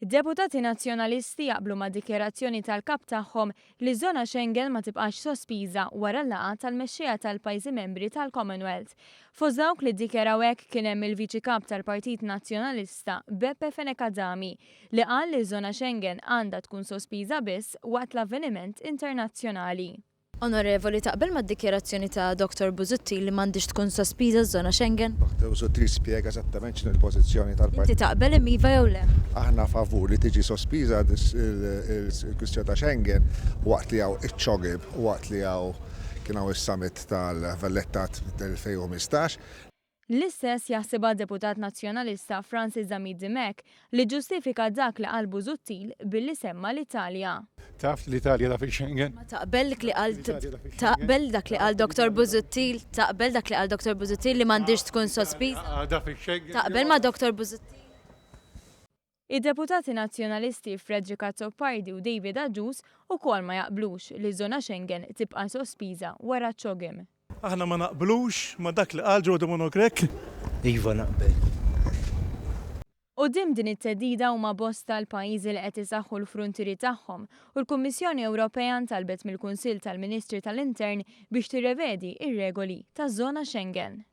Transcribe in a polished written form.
Deputati Nazzjonalisti jaqblu mad-dikjarazzjoni tal-Kap tagħhom li ż-żona Schengen ma tibqax sospiża wara l-laqgħa tal-mexxejja tal-pajjiżi membri tal-Commonwealth. Fost dawk li ddikjaraw hekk kien hemm il-Viċi Kap tal-Partit Nazzjonalista Beppe Fenech Adami li qal li ż-żona Schengen għandha tkun sospiża biss waqt l-avveniment internazzjonali. Onorevoli, taqbel mad-dikjarazzjoni ta' Dottor Busuttil li m'għandhiex tkun sospiża ż-żona Schengen? Dottor Busuttil spjega eżattament x'inhi l-pożizzjoni tal-Partit. Inti taqbel hemm iva jew le? Aħna favur li tiġi sospiża il-kwistjoni ta' Schengen waqt li hawn iċ-CHOGM u waqt li hawn kien hawn is-summit tal-Valletta 2015. L-istess jaħsibha d-deputat Nazzjonalista Francis Zammit Dimech li ġġustifika dak li qal Busuttil billi semma l-Italja. Taf li l-Italja taf ix-Schengen? Ma taqbel dak li qal taqbel dak li qal Dottor Busuttil taqbel dak li qal Dottor Busuttil li m'għandhiex tkun sospiża? Għadha fix-Schengen. Taqbel ma' Dottor Busuttil? Id-deputati Nazzjonalisti Frederick Azzopardi u David Agius ukoll ma jaqblux li ż-żona Schengen tibqa' sospiża wara ċ-CHOGM. Aħna ma naqblux ma' dak li qal Joe Debono Grech. Iva naqbel. Quddiem din it-theddida huma bosta l-pajjiżi li qed isaħħu l-fruntieri tagħhom u l-Kummissjoni Ewropea ntalbet mill-Kunsill tal-Ministri tal-Intern biex tirrevedi r-regoli taż-żona Schengen.